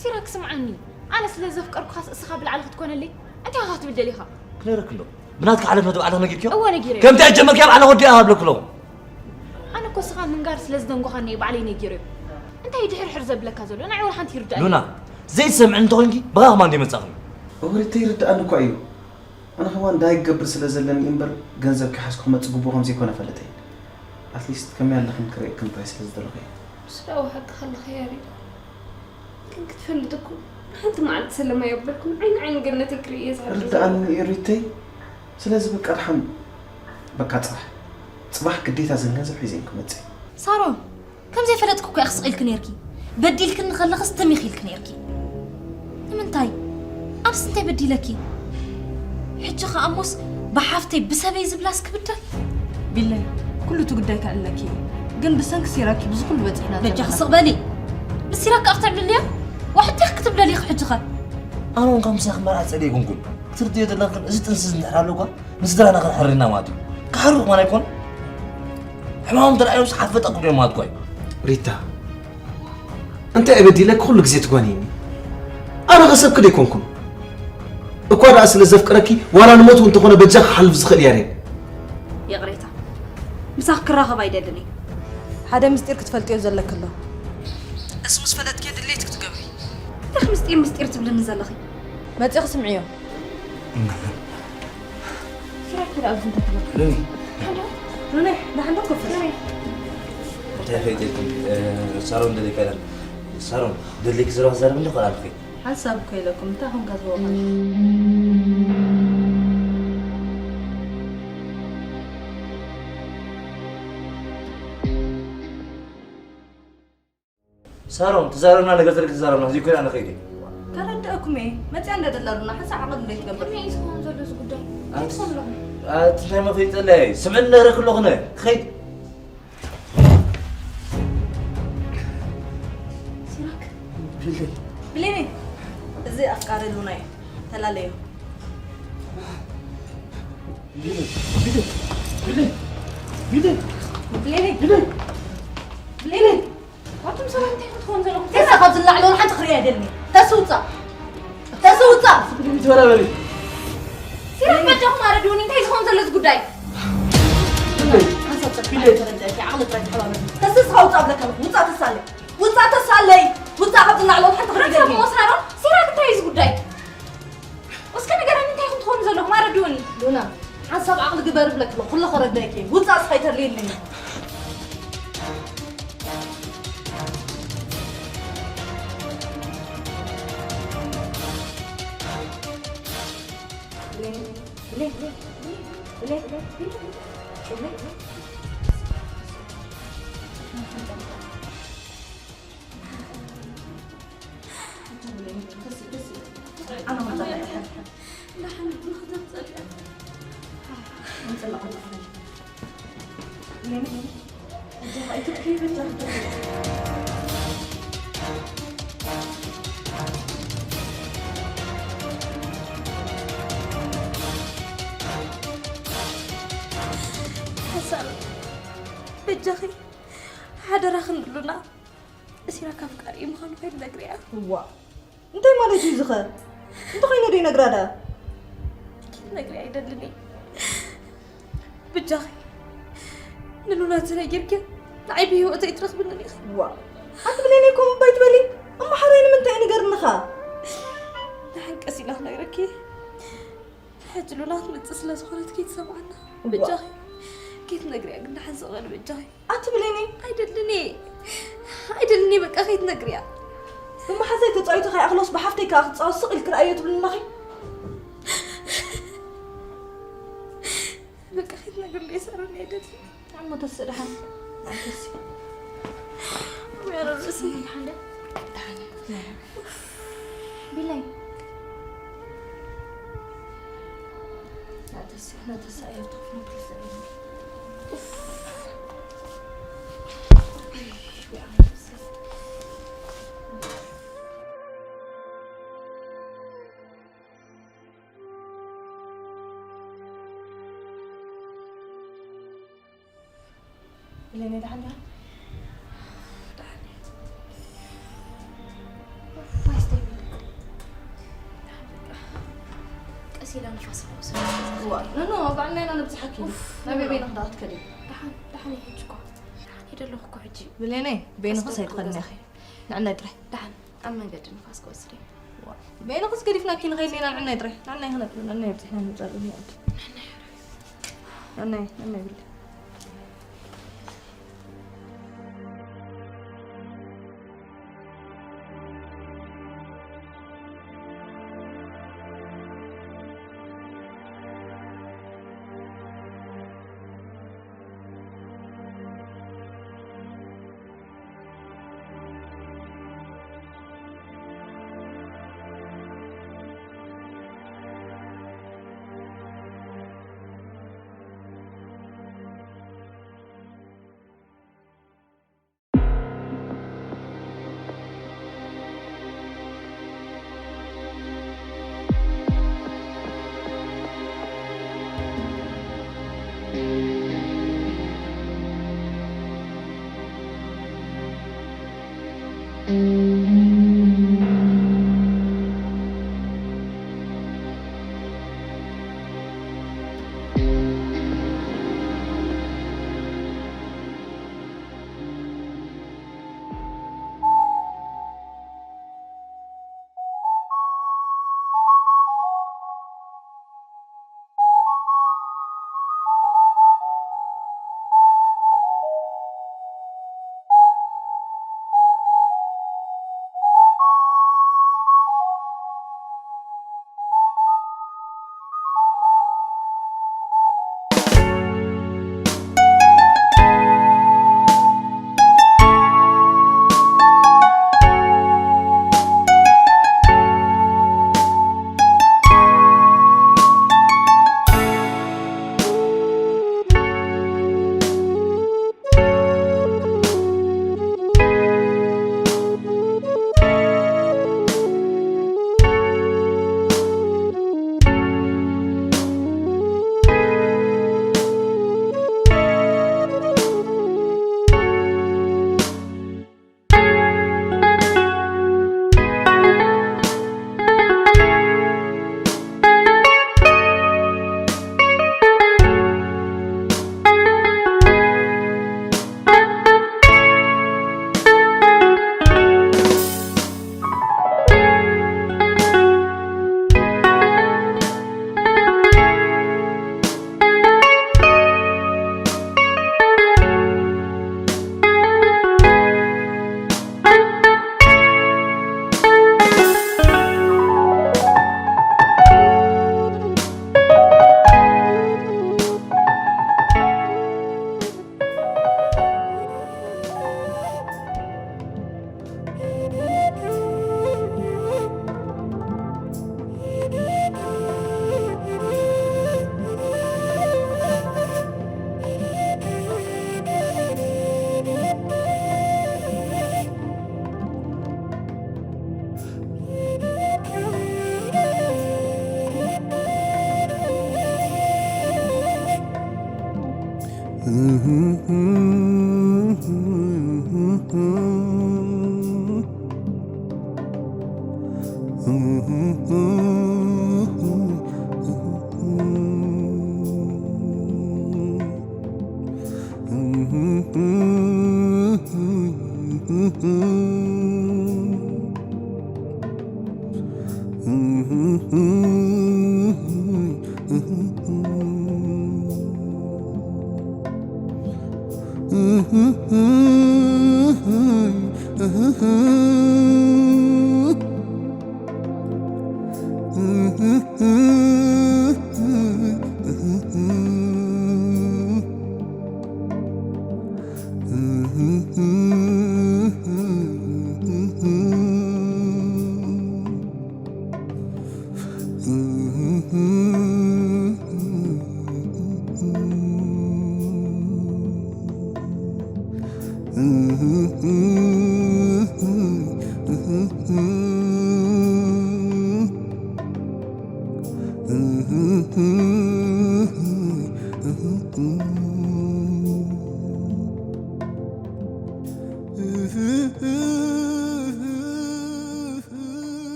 ሲራክ ስምዓኒ፣ ኣነ ስለ ዘፍቀርኩኻስ እስኻ ብላዕሊ ክትኮነለይ እንታይ ኢኻ ክትብል ደሊኻ? ክነግረኪ ኣለኹ። ብናትካ ዓለመ ብዓልኻ ነጊርክዮ? እወ ነጊረ። ከምቲ ኣጀመርክያ ብዓልኻ ወዲኣ ኣብለኪ ኣለኹ። ኣነ እኮ እስኻ ምንጋር ስለ ዝደንጎኻኒ እየ ባዕለይ ነጊረዮ። እንታይ እዩ ድሕርሕር ዘብለካ ዘሎ? ንዓይ ወላ ሓንቲ ይርድኣኒ። ሉና፣ ዘይትሰምዕኒ እንተኾይንኪ ብኻ ከማን ደይመጻእኽኒ። እወ ሪተ ይርድኣኒ እኳ እዩ። ኣነ ከማን ዳይ ክገብር ስለ ዘለኒ እምበር ገንዘብ ከይሓዝኩ ክመጽእ ግቡእ ከም ዘይኮነ ፈልጥ እየ። ኣትሊስት ከመይ ኣለኽን ክርእየክን ጥራይ ስለ ዝደለኹ እየ። እሱ ደኣ ሓቅኻ ኣለኻ ያሬድ። ግን ክትፈልጥ እኮ ሓንቲ መዓልቲ ሰለማይ የብልኩን። ዓይኒ ዓይኒ ገነተይ ክርኢ እየ ዝሓድር ርድኣኒ ዘለኹ። እዩ ሪተይ። ስለዚ በቃ ድሓን በቃ ጽባሕ ጽባሕ ግዴታ ዘን ገንዘብ ሒዘን ክመጽእ እየ። ሳሮን፣ ከም ዘይፈለጥኩ እኮ ኢኺ ስቕ ኢልኪ ነይርኪ። በዲልክኒ ከለኽስ ትም ኢኺ ኢልኪ ነይርኪ። ንምንታይ? ኣነስ እንታይ በዲለኪ? ሕጂ ኸኣ እሞስ ብሓፍተይ ብሰበይ ዝብላስ ክብደል? ቢለይ፣ ኩሉ እቲ ጉዳይ ከዕልለኪ እየ። ግን ብሰንኪ ሲራክ እዩ ብዚ ኩሉ በጺሕና በጃኺ ዘለና። ስቕ በሊ። ንሲራክ ከኣ ክተዕልልዮ? ዋሕቲ ክትብለሊ ኢኺ ሕጂ ኸ? ኣነ እውን ካብ ምሳኺ መርዓ ጸሊአ ኣይኮንኩን። ክትርድዮ ዘለኽን እዚ ጥንስስ እንድሕር ኣሎ እኳ ንስድራና ከሕርና ማለት እዩ። ክሓሩ ከማን ኣይኮን። ሕማሞም ተራእዮምስ ሓፈጠ ክብሉ እዮም ማለት እኮ እዩ። ሪታ፣ እንታይ እየ በዲለኪ ኩሉ ግዜ ትጓንይኒ? ኣነ ከ ሰብኪ ዶ ኣይኮንኩን? እኳ ደኣ ስለ ዘፍቅረኪ ዋላ ንሞት እውን እንተኾነ በጃኺ ክሓልፍ ዝኽእል እየ። ይቕሬታ፣ ምሳኺ ክራኸብ ኣይደልን እየ። ሓደ ምስጢር ክትፈልጥዮ ዘለኪ ኣሎ። እሱ ምስ ፈለጥክዮ ድሌት ክትገብሪ። እንታይ ምስጢር ምስጢር ትብልኒ ዘለኺ? መጺኺ ስምዕዮ። ሉኒ። ሉኒ፣ ደሓን ዶ ኮፍ በል? እንታይ ፈይደልኩም? ሳሮን ደሊካ ኢለን። ሳሮን፣ ደሊክ ዝረባ ዘረብ እንደ ኾላልኩ። ሓንሳብ እኮ ኢለኩም፣ እንታይ ኾንካ ዝወቕል? ሳሮን፣ ትዛረብና ነገር ዘለክ ትዛረብና፣ እዚ ኮይና ንኸይድ። ከረድአኩም እየ። መፅያ እንደ ደለሩና፣ ሓንሳብ ዓቕሊ እንደ ትገብር። ከመይ እዩ ዝኸውን ዘሎ እዚ ጉዳይ? ኣንስ-፣ እንታይ ትኾን ኣለኹም? ኣቲ እንታይ መፍለጠለይ? ስምዕኒ ነግረክ ኣለኹ፣ ነ-፣ ክኸይድ። ሲራክ። ቢለይ። ብሌኒ፣ እዚ ኣፍቃሪ ሉና እዩ። ተላለዩ። ቢለይ፣ ቢለይ፣ ቢለይ፣ ቢለይ። ብሌኒ። ቢለይ። ብሌኒ። ኣቱም ሰባት እንታይ ክትኾኑ ዘለኹም? ተሳ ካብ ዝላዕሎ ሓንቲ ክሪኣ ኣይደልን። ተስውፃ። ተስውፃ። ብሌኒ፣ ተበራበሪ። ሲራክ በጃኹም ኣረድኡኒ፣ እንታይ ዝኸውን ዘሎ እዚ ጉዳይ? ሓንሳብ ጸጥ ኢለ ተረድኣኪ፣ ዓቕሊ ጥራይ ተሓባበሪ። ተስስ ውጻ እብለካ ኣለኹ፣ ውጻ ተሳለይ። ውጻ ተሳለይ። ውጻ ካብ ዝላዕሎ ሓንቲ ክሪኣ ሓንሳብ ኣይደልን። ሞ ሳሮን፣ ሲራክ እንታይ እዩ እዚ ጉዳይ? እስከ ንገረኒ፣ እንታይ ኢኹም ትኾኑ ዘለኹም? ኣረድኡኒ። ሉና፣ ሓንሳብ ዓቕሊ ግበር እብለኪ ኣለኹ፣ ኩሉ ከረድኣኪ እየ። ውጻ እስኻ ኣይተድልየኒ። ጃኺ፣ ሓደራኺ ንሉና፣ እሲራ ካብ ፍቃሪ ምዃኑ ከይትነግርያ። እዋ፣ እንታይ ማለት እዩ ዝኸ? እንተኾይነ ዶ ይነግራ ደኣ? ከይትነግርያ ኣይደልን እየ። ብጃኺ ንሉና ተነጊርኪ ንዓይ ብህይወት ኣይትረኽብንን ኢኺ። ዋ፣ ኣቲ ብሌነይ ከምኡ እባ ኣይትበሊ። እሞ ሓራይ ንምንታይ እዩ ንገርንኻ? ንሓንቀስ ኢላ ክነግረኪ። ሕጂ ሉና ክትመጽእ ስለ ዝኾነት ከይትሰምዓና። ዋ። ብጃኺ ከይትነግርያ ግን ደሓን ስቕ በሊ ብጃኺ። ኣቲ ብሌነይ። ኣይደልን እየ። ኣይደልን እየ በቃ ከይትነግርያ። ብመሓዛይ ተጻዊቱ ከይኣኽሎስ ብሓፍተይ ከኣ ክትጻወት ስቕ ኢልኪ ረኣዮ ትብልኒ ኣለኺ? በቃ ከይትነግርለይ ሳሮን ኣይደልን። እሞ ተስእ ደሓን። ኣንተሲ። ወይ ኣረ ርእሲ። ደሓን ደ? ደሓን። ቢለይ። ናተሲ፣ ናተሲ ኣየር ተፍኖ ትልሰ። ኡፍ። ብሌነይ ደሓን ዲኻ? ደሓን እየ። ዋይ ስተይ በሊ። ደሓን በቃ። ቀስ ኢላ ንፋስ ክወስድ። ዋ፣ ኖ፣ ኖ፣ ባዕልና ኢና ነብዝሓኪ። ኡፍ፣ ናበይ ኖ። በይንኺ ደኣ ክትከዲ? ደሓን፣ ደሓን እየ ሕጂ እኮ። ደሓን እየ ደለኹ እኮ ሕጂ። ብሌነይ፣ በይንኺስ ቀስ ኣይትኸድን ኢኺ። ገዛ። ንዕናይ ጥራይ። ደሓን፣ ኣብ መንገዲ ንፋስ ክወስድ እየ። ዋ፣ በይንኺስ ገዲፍናኪ ንኸይድ ኢና ንዕናይ ጥራይ። ንዕናይ ክነጥፍ፣ ንዕናይ ኣብዚሕና ንመጻሉ ንዕድ። ንዕናይ፣ ንዕናይ ብሊ።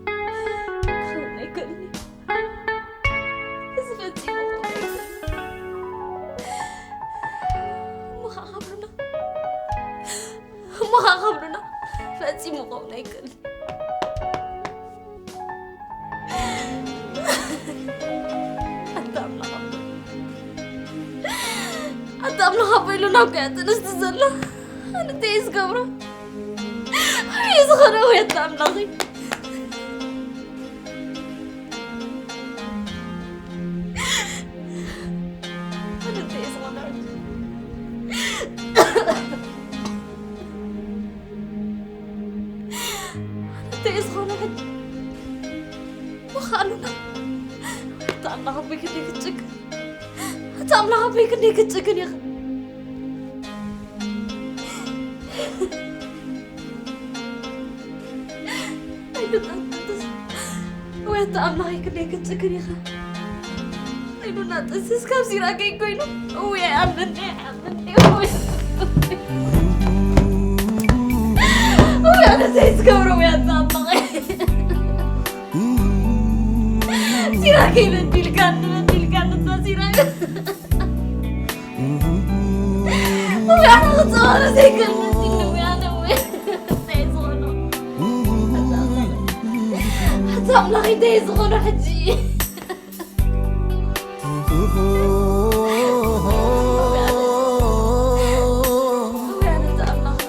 ክኸውን ኣይክእልን እዩ። እዚ ፈጺሙ ክኸውን ኣይክእልን። እሞ ኸዓ ካብ ሉና፣ እሞ ኸዓ ካብ ሉና ፈጺሙ ክኸውን ኣይክእልን። ኣታ ኣምላኽ ኣቦይ፣ ኣታ ኣምላኽ ኣቦይ፣ ሉና እኮ እያ ጥንስቲ ዘላ። ኣነ እንታይ እየ ዝገብሮ? ኣበይ እየ ዝኸዶ? ወይ ኣታ ኣምላኸይ። ኣነ እንታይ እየ ዝኾነ ሕጂ? ኣነ እንታይ እየ ዝኾነ ሕጂ? ወኻሉና። ኣታ ኣምላኽ ኣቦይ ክንደይ ክትጭክን። ኣታ ኣምላኽ ኣቦይ ክንደይ ክትጭክን ኢኻ። ኣይትጠንጥስ። ወይ ኣታ ኣምላኸይ ክንደይ ክትጭክን ኢኻ። ኣይኑና ጥንስስ ካብ ሲራከይ ኮይኑ። እውይ፣ ኣመኒ፣ ኣመኒ፣ እውይ። እውይ፣ ኣነ ዘይዝገብሮ ወይ ኣታ ኣምላኸይ። ሲራከይ በዲልካኒ፣ በዲልካኒ፣ ኣታ ሲራከይ። ወይ ኣነ ክጸወሮ ዘይክእል መሲሉ፣ ወይ ኣነ፣ ወይ እንታይ ዝኾኖ? ኣታ ኣምላኸይ፣ እንታይ ዝኾኖ ሕጂ? ወይ ኣነ፣ ኣታ ኣምላኸይ።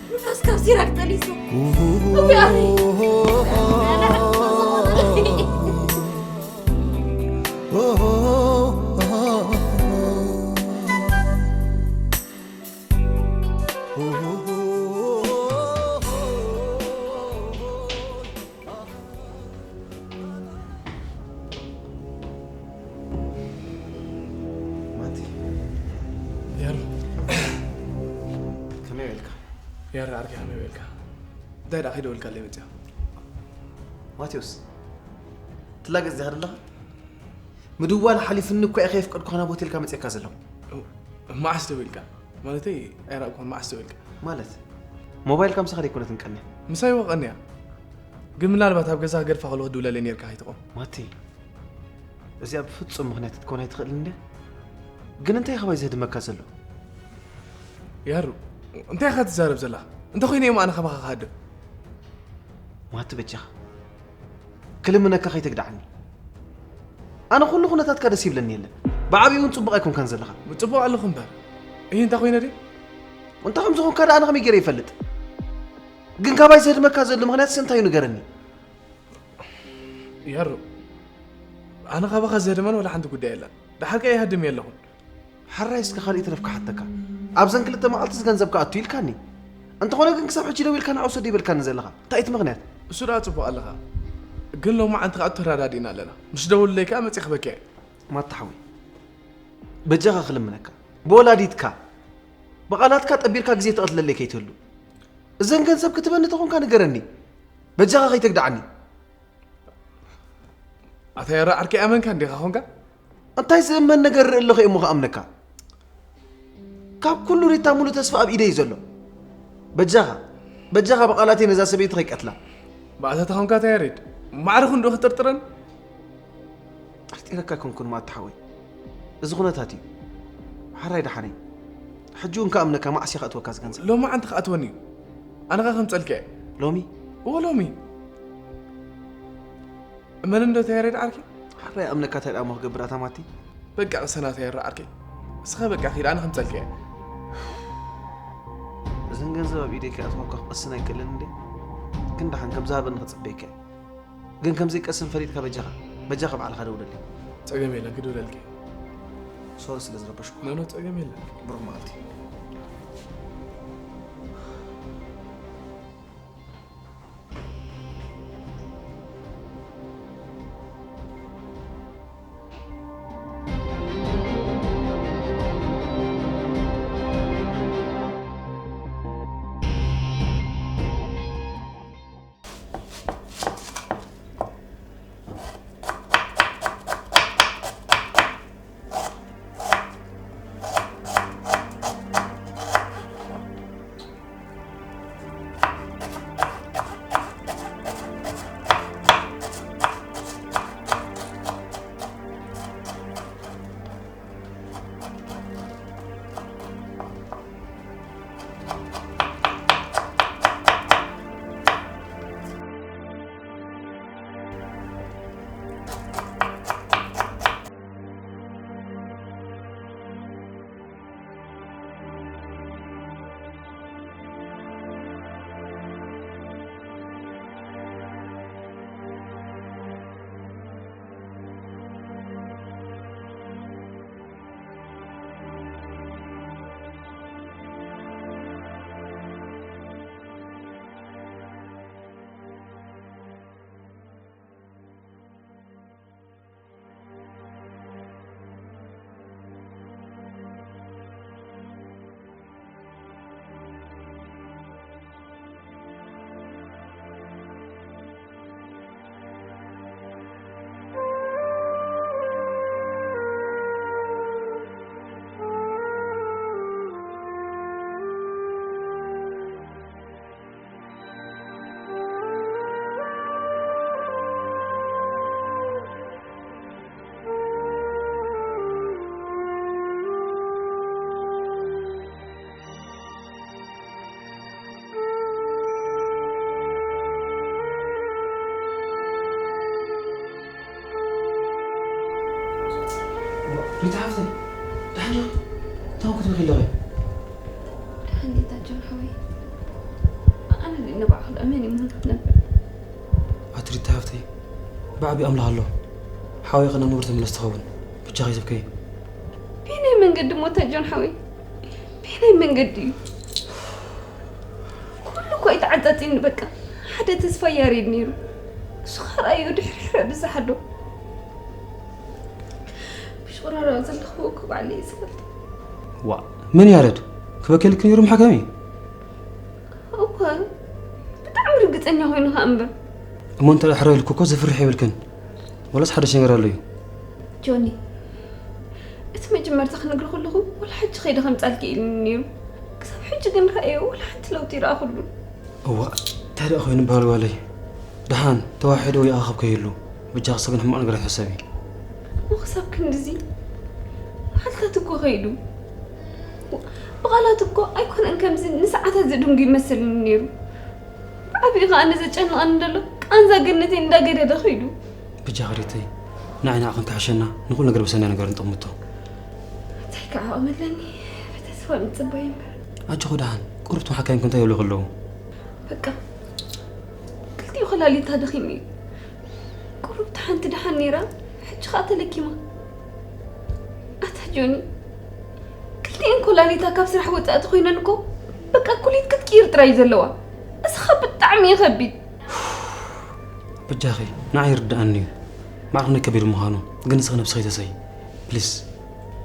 ሉናስ ካብ ሲራክ ጠሊሱ። እውይ፣ ኣነ። ማቲ፣ ከመይ ውዒልካ? ያረ ዓርከይ ከመይ ውዒልካ? እንታይ ደኣ ከይደወልካለይ መጺኻ? ማቴዎስ፣ ትላገጽ ዲኻ ዘለኻ? ምድዋል ሓሊፍኒ እኳ እየ ከየፍቀድኩኻ ናብ ሆቴልካ መጺእካ ዘለኹ። መዓስ ደዊልካ? ማለተይ ኣይረኣኩኻን፣ መዓስ ደዊልካ? ማለት ሞባይልካ ምሳኻ ደይኮነትን ቀንያ? ምሳይ እወ ቀንያ። ግን ምናልባት ኣብ ገዛ ክገድፋ ከለኹ ትድውለለይ ነይርካ ከይትቖም። ማቲ፣ እዚኣ ብፍጹም ምኽንያት ክትኮን ኣይትኽእልን እንድያ። ግን እንታይ ኢኻ ባይ ዘህድመካ ዘሎ? ያሩ፣ እንታይ ኢኻ ትዛረብ ዘለኻ? እንተ ኾይነ እሞ ኣነ ካባኻ ክሃድም። ማቲ በጃኻ፣ ክልምነካ ከይተግድዓኒ። ኣነ ኩሉ ኩነታትካ ደስ ይብለኒ የለን። ብዓብዩ እውን ጽቡቕ ኣይኮንካን ዘለኻ። ጽቡቕ ኣለኹ እምበር። እሂ እንታይ ኮይነ ድዩ? እንታይ ከም ዝኾንካ ደኣ ኣነ ከመይ ገይረ ይፈልጥ? ግን ካባይ ዘህድመካ ዘሎ ምኽንያትስ እንታይ እዩ ንገረኒ። ያሩ፣ ኣነ ካባኻ ዘህድመን ወላ ሓንቲ ጉዳይ የለን። ደሓር ከኣ ይሃድም የለኹን። ሓራይ እስከ ካልእ ይትረፍ ክሓተካ። ኣብዘን ክልተ መዓልትስ ገንዘብካ ኣቱ ኢልካኒ። እንተኾነ ግን ክሳብ ሕጂ ደዊልካ ንዓ ውሰድ ይበልካኒ ዘለኻ። እንታይ እቲ ምኽንያት? እሱ ደኣ ጽቡቕ ኣለኻ። ግን ሎማዓንቲ ከኣ ተረዳዲእና ኣለና። ምስ ደወሉለይ ከኣ መጺእ ክበኪ እየ። ማታ ሓወይ፣ በጃኻ ክልምነካ። ብወላዲትካ፣ ብቓላትካ ጠቢርካ ግዜ ተቐትለለይ ከይትህሉ። እዘን ገንዘብ ክትበኒ ተኾንካ ንገረኒ። በጃኻ ከይተግድዓኒ። ኣታ ያረ ዓርከይ ኣመንካ እንዲኻ ኾንካ? እንታይ ዝእመን ነገር ርኢ ኣለኹ እየ እሞ ክኣምነካ? ካብ ኩሉ ሪታ ሙሉ ተስፋ ኣብ ኢደይ እዩ ዘሎ። በጃኻ፣ በጃኻ ብቓላተይ ነዛ ሰበይቲ ከይቀትላ። ብኣታ ተኾንካ ኣታ ያሬድ፣ ማዕረ ክንድኡ ክጥርጥረን? ጠርጢረካ ኣይኮንኩን ማታ ሓወይ። እዚ ኩነታት እዩ። ሓራይ ደሓነይ። ሕጂ እውን ክኣምነካ መዓስ እየ ከእትወካ እዚ ገንዘብ? ሎማዓንቲ ክኣትወኒ እዩ። ኣነ ኸኣ ከምጸልካ እየ። ሎሚ? እወ ሎሚ። እመን እንዶ ተያሬድ ዓርከይ። ሓራይ ኣምነካ እንታይ ደኣ እሞ ክገብር ኣታ ማቲ? በቃ ቅሰና ተያረ ዓርከይ። እስኻ በቃ ኺድ ኣነ ከምጸልካ እየ። እዘን ገንዘብ ኣብ ኢደይ ከይኣትዋካ ክቐስን ኣይክእልን እንዴ? ግን ደሓን ከም ዝሃበኒ ክጽበየካ እየ። ግን ከም ዘይቀስን ፈሊጥካ በጃኻ፣ በጃኻ ባዕልኻ ደውለለይ። ጸገም የለን ክድውለልካ እየ። ሶሪ ስለ ዝረበሽኩ። ኖ ኖ ጸገም የለን። ብሩኽ መዓልቲ። ሪታ ሓፍተይ፣ ደሓን ዲኺ? እንታይ ክትብኺ ኣለኺ? ደሓን ዲታ ጆን ሓወይ? ኣነ ንባዕኹ ደኣ መን እዩ ምንም ክትነብር? ኣቲ ሪታ ሓፍተይ፣ ብዓቢ ኣምላኽ ኣሎ። ሓወይ ኸነ ንቡር ተመለስ ትኸውን። ብጃኻ ይዘብከይ። በየናይ መንገዲ እሞ ኣታ ጆን ሓወይ? በየናይ መንገዲ እዩ? ኩሉ እኮ እዩ ተዓጻጺኒ በቃ። ሓደ ተስፋ ያሬድ ነይሩ። እሱ ኸኣ ርኣዮ ድሕሪ ሕረ ብዝሓዶ። ብሽቑራራ ዘለኽዎ እኮ ባዕለይ እየ ዝፈልጥ። ዋእ፣ መን ያረድ? ክበከልክ ነይሩ ምሓካሚ? እኮ ብጣዕሚ ርግፀኛ ኮይኑ ከኣ እምበር። እሞ እንተ ሕረ ኢልኩ እኮ ዘፍርሕ የብልክን። ወላስ ሓደሽ ነገር ኣሎ እዩ? ጆኒ፣ እቲ መጀመርታ ክነግር ከለኹ ወላ ሕጂ ከይደ ከምፃልኪ ኢልኒ ነይሩ። ክሳብ ሕጂ ግን ረኣዮ ወላ ሓንቲ ለውጢ ይረኣኹሉ። እዋ፣ እንታይ ደኣ ኮይኑ በሃል ጓለይ? ደሓን ተዋሒዶ ወይ ኣኻብ ከይህሉ፣ ብጃኽሰ ግን ሕማቕ ነገር ኣይሕሰቢ። እሞ ክሳብ ክንድዚ ሓልታት እኮ ከይዱ። ብቓላት እኮ ኣይኮነን ከምዚ ንሰዓታት ዝድንጉ ይመስልኒ ነይሩ። ብዓብዩ ከኣ ንዘጨንቐኒ ዘሎ ቃንዛ ገነተይ እንዳገደደ ከይዱ። ብጃኽ ሪተይ፣ ንዓይ ንዓኽን ክሕሸና ንኹሉ ነገር ብሰናይ ነገር ንጠቕምቶ። እንታይ ከዓ ኣለኒ ብተስፋ ምፅባይ እምበር። ኣጆኹ ደሓን፣ ቁሩብ ትም ሓካይም ክንታይ ይብሉ ከለዉ። በቃ ክልቲኡ ኮላሊታ ደኺሙ እዩ። ቁሩብ ሓንቲ ደሓን ነይራ፣ ሕጂ ከዓ ተለኪማ። ኣታ ጆኒ፣ ክልቲኤን ኮላሊታ ካብ ስራሕ ወፃእቲ ኮይነን እኮ በቃ ኩሊት ክትቅይር ጥራይ እዩ ዘለዋ። እዚ ከዓ ብጣዕሚ እዩ ከቢድ። በጃኺ ንዓይ ይርድኣኒ እዩ፣ ማዕርነት ከቢድ ምዃኑ። ግን ንስኺ ነብስኺ ተሰይ ፕሊስ።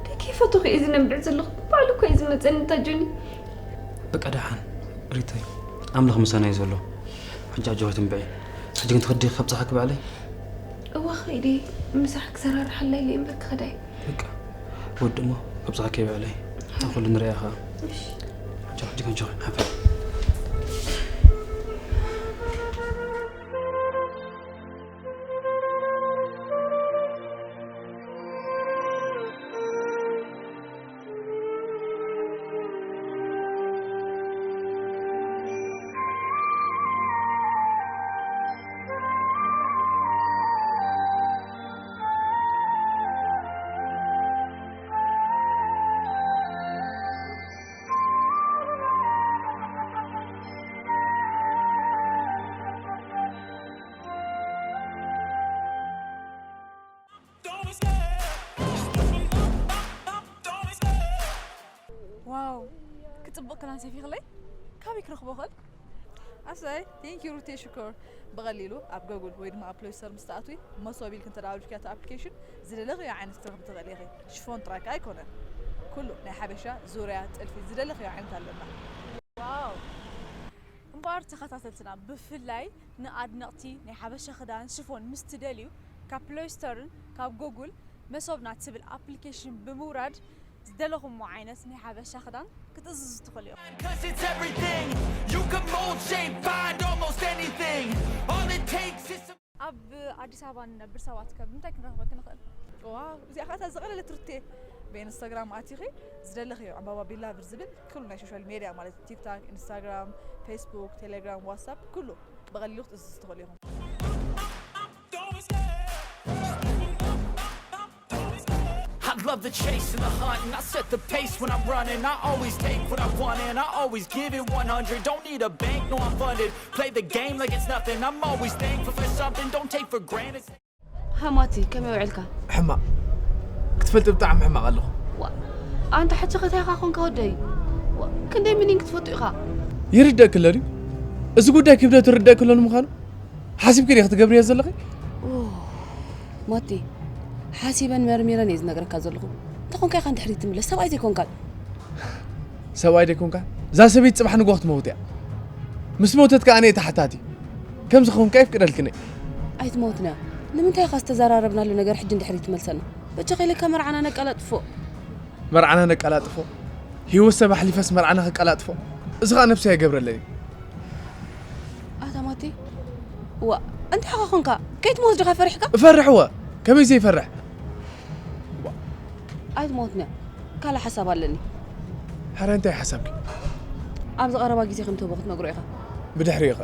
ደይ ከይፈተኹ እየ ዝነብዕ ዘለኹ። ባዕሉ እኮ እዩ ዝመፀኒ ኣታ ጆኒ። በቃ ደሓን ሪተይ፣ ኣምላኽ ምሳና እዩ ዘሎ። ሕጂ ኣጆኺ ትንብዒ። ሕጂ ግን ትኸዲ ከብፅሓኪ ባዕለይ። እወ ከይደ፣ ምሳሕ ክሰራርሓላ ኢለ እምበር ክኸዳ እየ። በቃ ወዲ እሞ ከብፅሓኪ ባዕለይ። እታ ኩሉ ንሪኣ ኸዓ። እሺ። ኣጆኺ ሕጂ ከንጆኺ ሓፈር። ዋው፣ ክጽብቕ ክዳን ሰፊኽለይ? ካበይ ክረኽቦ እኽእል? ኣሰይ፣ ቴንክ ዩ ሩቴ ሽኮር። ብቐሊሉ ኣብ ጎጉል ወይ ድማ ኣብ ፕሌይ ስቶር ምስ ትኣትዊ፣ መሶብ ኢልኪ እንተ ደኣ ኣውሪድክያ እታ ኣፕሊኬሽን፣ ዝደለኽዮ ዓይነት ክትረኽቢ ትኽእሊ ኢኺ። ሽፎን ጥራይ ከኣ ኣይኮነን፣ ኩሉ ናይ ሓበሻ፣ ዙርያ፣ ጥልፊ፣ ዝደለኽዮ ዓይነት ኣለና። ዋው! እምበኣር ተኸታተልትና፣ ብፍላይ ንኣድነቕቲ ናይ ሓበሻ ክዳን ሽፎን ምስ ትደልዩ፣ ካብ ፕሌይ ስቶርን ካብ ጎጉል መሶብና ትብል ኣፕሊኬሽን ብምውራድ ዝደለኹሞ ዓይነት ናይ ሓበሻ ክዳን ክትእዝዙ ትኽእሉ ኢኹም። Cause it's everything. You can mold, shape, find almost anything. All it takes is some ኣብ ኣዲስ ኣበባ ንነብር ሰባት ከ ብምንታይ ክንረኽበኪ ንኽእል? ዋው፣ እዚኣ ኸኣ እታ ዝቐለለት ሩቴ። ብኢንስታግራም ኣቲኺ ዝደለኽዮ ዕምባባ ቢላቭድ ዝብል ኩሉ ናይ ሶሻል ሜድያ ማለት ቲክታክ፣ ኢንስታግራም፣ ፌስቡክ፣ ቴሌግራም፣ ዋትሳፕ ኩሉ ብቐሊሉ ክትእዝዙ ትኽእሉ ኢኹም። I love the chase and the hunt, and I set the pace when I'm running. I always take what I want, and I always give it one hundred. Don't need a bank, no, I'm funded. Play the game like it's nothing. I'm always thankful for something. Don't take for granted. ሃማቲ ከመይ ውዕልካ? ሕማቕ ክትፈልጢ ብጣዕሚ ሕማቕ ኣለኹ። ዋ፣ ኣንታ ሕጂ ከ እንታይ ኢኻ ኾንካ ወደይ? ዋ፣ ክንደይ ሚኒን ክትፈቱ ኢኻ? ይርደእኪ ኣሎ ድዩ? እዚ ጉዳይ ክብደቱ ይርደእኪ ኣሎ ንምዃኑ? ሓሲብኪ ዲኺ ክትገብርዮ ዘለኺ? ኦ፣ ማቲ፣ ሓሲበን መርሚረን እየ ዝነግረካ ዘለኹ። እንተኾንካ ኢኻ ንድሕሪት ትምለስ፣ ሰብኣይ ዘይኮንካ። ሰብኣይ ደይኮንካ? እዛ ሰበይቲ ጽባሕ ንግሆ ክትመውት እያ። ምስ መውተት ከኣ ኣነ እየ ተሓታቲ። ከምዚ ክኸውን ከኣ ይፍቅደልክን እየ። ኣይትመውትና። ንምንታይ ኢኻ ዝተዘራረብናሉ ነገር ሕጂ ንድሕሪት ትመልሰና? በጃኻ ኢለካ መርዓና ነቀላጥፎ። መርዓና ነቀላጥፎ፣ ህይወት ሰብ ኣሕሊፈስ መርዓና ከቀላጥፎ፣ እዚ ኸኣ ነብሰይ ኣይገብረለይ። ኣታ ማቲ፣ ዋ፣ እንታይ ኢኻ ኾንካ? ከይትመውት ዲኻ ፈሪሕካ? እፈርሕወ፣ ከመይ ዘይፈርሕ? ኣይትመውትና፣ ካልእ ሓሳብ ኣለኒ። ሕረ እንታይ ሓሳብኪ? ኣብዚ ቀረባ ግዜ ከም ትህቦ ክትነግሮ ኢኻ። ብድሕሪኡ ኸ?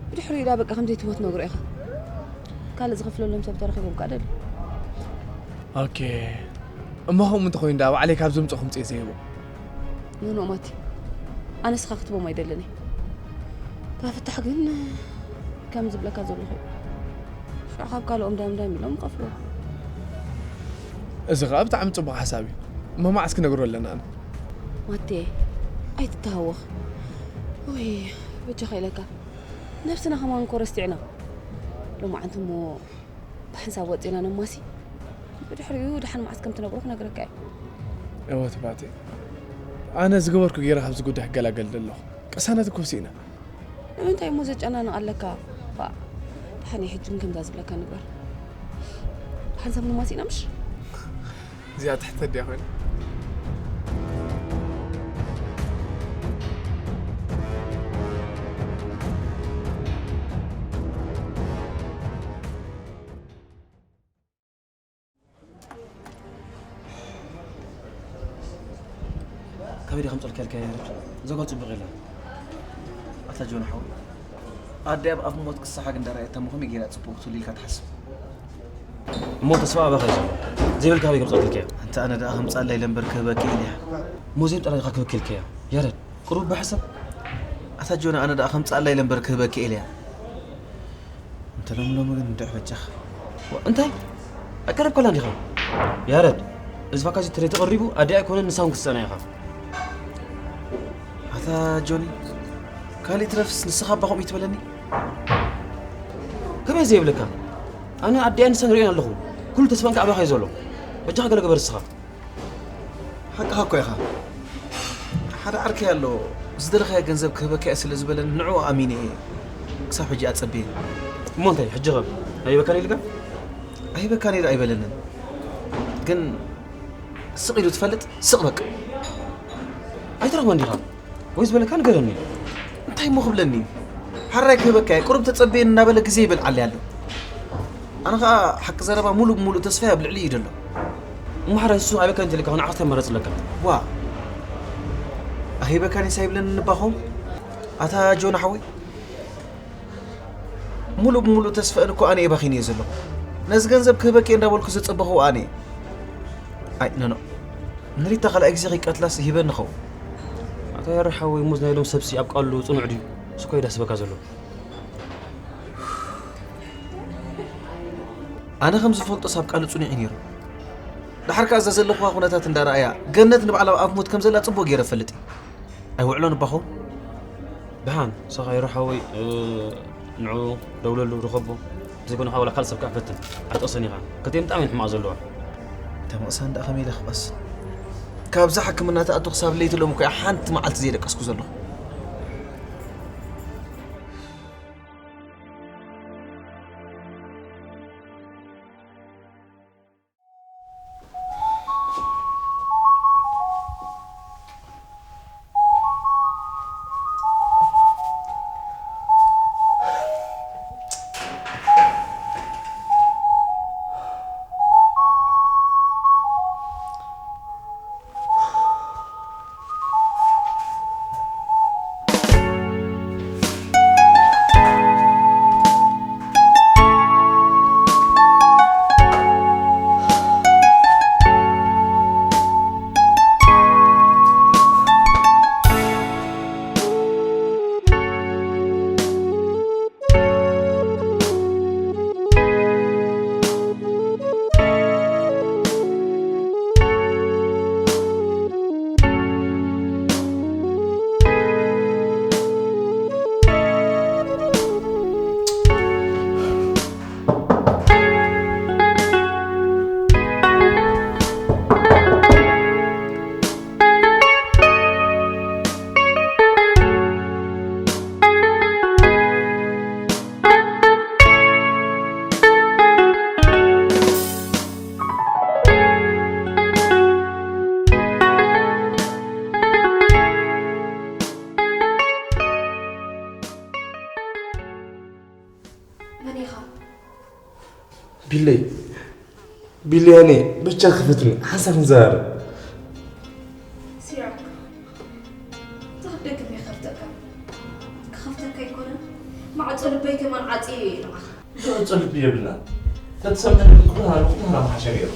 ብድሕሪኡ ዳ በቃ ከም ዘይትህቦ ትነግሮ ኢኻ። ካልእ ዝኸፍለሎም ሰብ ተረኺቦም ከኣ ደልዩ። ኦኬ። እሞ ከምኡ እንተኾይኑ ደኣ ባዕለይ ካብ ዘምጽኦ ክምጽእ ዘይህቦ። ኖኖ ማቲ፣ ኣነ ንስኻ ክትቦም ኣይደልን እየ። እታ ፍታሕ ግን ከም ዝብለካ ዘለኹ እዩ። ሽዑ ካብ ካልኦም ዳምዳም ኢሎም ይኸፍልዎ። እዚ ኸኣ ብጣዕሚ ጽቡቕ ሓሳብ እዩ። እሞ መዓስ ክነግሮ ኣለና ኣነ? ማቴ፣ ኣይትተሃወኽ። ወይ በጃኻ ኢለካ። ነብስና ከማን እኮ ረሲዕና። ሎማዓንቲ እሞ ብሓንሳብ ወፂና ነማሲ። ብድሕሪኡ ደሓን መዓስ ከም ትነግሮ ክነግረካ እየ። እወ ትባቴ፣ ኣነ ዝገበርኩ ገይረ ካብዚ ጉዳይ ክገላገል ዘለኹ። ቅሳነት እኮ ስኢና። ንምንታይ እሞ ዘጨናንቕ ኣለካ? ባ፣ ሓኒ ሕጂ ግን ከምዛ ዝብለካ ንግበር። ሓንሳብ ንማሲና ምሽ? እዚኣ ትሕተ ድያ ኮይና? ካበይ ዲኻ ምጸልካ ኢልካ ያረድ? እዛ ጓል ጽቡቕ ኢላ። ኣታ ጆን ሓወይ፣ ኣደይ ኣብ ኣፍ ሞት ክሳሓግ እንዳረኣየታ እሞ ከመይ ገይራ ጽቡቕ ክትብል ኢልካ ትሓስብ? እሞ ተስፋ ኣባኻ እዩ ዘሎ። ዘይበልካ ካበይ ከምጻልካ እያ? ኣንታ ኣነ ደኣ ከምጻላ ኢለ እምበር ክህበኪ ኢለ እያ። እሞ ዘይምጻላ ዲኻ ክህበኪ ኢልካ እያ? ያረድ፣ ቅሩብ ብሕሰብ። ኣታ ጆን ኣነ ደኣ ከምጻላ ኢለ እምበር ክህበኪ ኢለ እያ። እንተ ሎሚ ሎሚ ግን እንድዕ በጃኻ። እንታይ? ኣቀረብካላ እንዲኻ? ያረድ፣ እዚ ፋካዚ ትሬ ተቐሪቡ ኣዲ ኣይኮነን ንሳውን ክትሰና ኢኻ። ኣታ ጆኒ፣ ካሊእ ትረፍስ ንስኻ እባ ከምኡ ይትበለኒ? ከመይ ዘይብለካ? ኣነ ኣዲኣ ንሳን ርእየን ኣለኹ። ኩሉ ተስፋን ከኣ ኣባኻ እዩ ዘሎ። በጃኻ ገለ ግበር እስኻ። ሓቅኻ እኮ ኢኻ። ሓደ ዓርከይ ኣሎ፣ ዝደለኻዮ ገንዘብ ክህበካ እየ ስለ ዝበለኒ ንዕኡ ኣሚነ እየ ክሳብ ሕጂ ኣጸብየ። እሞ እንታይ ሕጂ ኸ ኣይህበካን ኢልካ? ኣይህበካን ኢሉ ኣይበለንን፣ ግን ስቕ ኢሉ ትፈልጥ ስቕ በቃ። ኣይትረኽቦን ዲኻ? ወይ ዝበለካ ንገረኒ። እንታይ እሞ ክብለኒ? ሓራይ ክህበካ እየ፣ ቁሩብ ተጸበየኒ እናበለ ግዜ ይበልዓለይ ኣሎ። ኣነ ኸኣ ሓቂ ዘረባ ሙሉእ ብሙሉእ ተስፋይ ኣብ ልዕሊ እዩ ዘሎ። እሞ ሓራይ ንሱ ኣይበካን እንተኢልካ ንዓኻ እንታይ ኣማራጺ ኣለካ? ዋ፣ ኣይህበካን እየስ ኣይብለንን እባ ኸው። ኣታ ጆና ሓወይ፣ ሙሉእ ብሙሉእ ተስፈአን እኮ ኣነ እየ ባኺነዮ ዘለኹ። ነዚ ገንዘብ ክህበኪ እየ እንዳበልኩ ዘጸበኹዎ ኣነ እየ። ኣይ ኖኖ፣ ንሪታ ካልኣይ ግዜ ከይቀትላስ ይህበኒ ኸውን። ኣታ ያሬድ ሓወይ፣ ሙዝ ናይ ሎም ሰብሲ ኣብ ቃሉ ጽኑዕ ድዩ? እሱ እኮ እዩ ዳስበካ ዘሎ። ኣነ ከም ዝፈልጦስ ኣብ ቃሉ ጽኑዕ እዩ ነይሩ። ደሓር ከኣ እዛ ዘለኹዋ ኩነታት እንዳረኣያ፣ ገነት ንባዕላ ኣብ ሞት ከም ዘላ ጽቡቕ ገይረ እፈልጥ እየ። ኣይውዕሎን እባ ኸውን። ደሓን፣ ንስኻ ያሬድ ሓወይ፣ እ፣ ንዕኡ ደውለሉ፣ ርኸቦ። ብዘይኮነ ከኣ ዋላ ካልእ ሰብ ከኣ ፈትን። ኣይትቕሰን ኢኻ። ክልቲኦም ብጣዕሚ እየን ሕማቕ ዘለዋ። እታ ምቕሳን ደኣ ከመይ ኢለ ክቐስን? ካብዛ ሕክምና ትኣቱ ክሳብ ለይቲ ሎሚ እኮ እያ ሓንቲ መዓልቲ ዘይደቀስኩ ዘለኹ። መን ኢኻ? ቢለይ፣ ቢለይ፣ ኣነ በጃ ክፈትኒ፣ ሓንሳብ ንዘራረብ። ሲራክ፣ እዛ ደገ ከይከፍተካ። ክኸፍተካ ኣይኮነን፣ ማዕጾ ልበይ ከማን ዓጽየ እየ ንዓኻ። ማዕጾ ልቢ የብልና። ተትሰምዐኒ ኩላህና ንኩላህና ምሓሸ ነይሩ።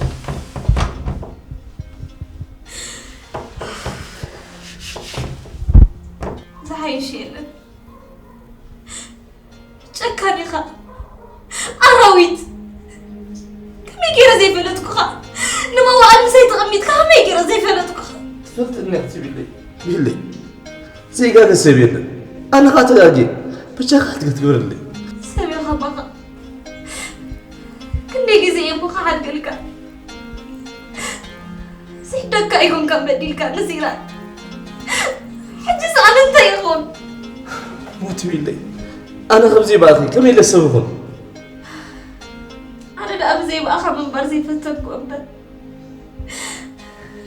ዝሓይሽ የለን። ጨካን ኢኻ። ኣራዊት። ከመይ ገይረ ዘይፈለጥኩኻ? ንመዋእል ምሳይ ተቐሚጥካ ከመይ ገይረ ዘይፈለጥኩኻ? ትፈልጥኒ ኢኻ ትብለይ። ቢለይ። ዘይጋገ ሰብ የለን። ኣነ ኸኣ ተጋግየ። በጃኻ ሓድገ ትግበረለይ። ሰብ ኢኻ ባኻ። ክንደይ ግዜ እየ እሞ ክሓድገልካ? ስሕደካ ይኹን ከም በዲልካ ንሲራክ። ሕጂ ሰኣል እንታይ ይኹን? ሞት ቢለይ፣ ኣነ ከምዚ ይባእኺ ከመይ ኢለ ሰብ ይኹን? ኣነ ደኣ ብዘይ ብኣኻ ምንባር ዘይፈተንኩ እምበር፣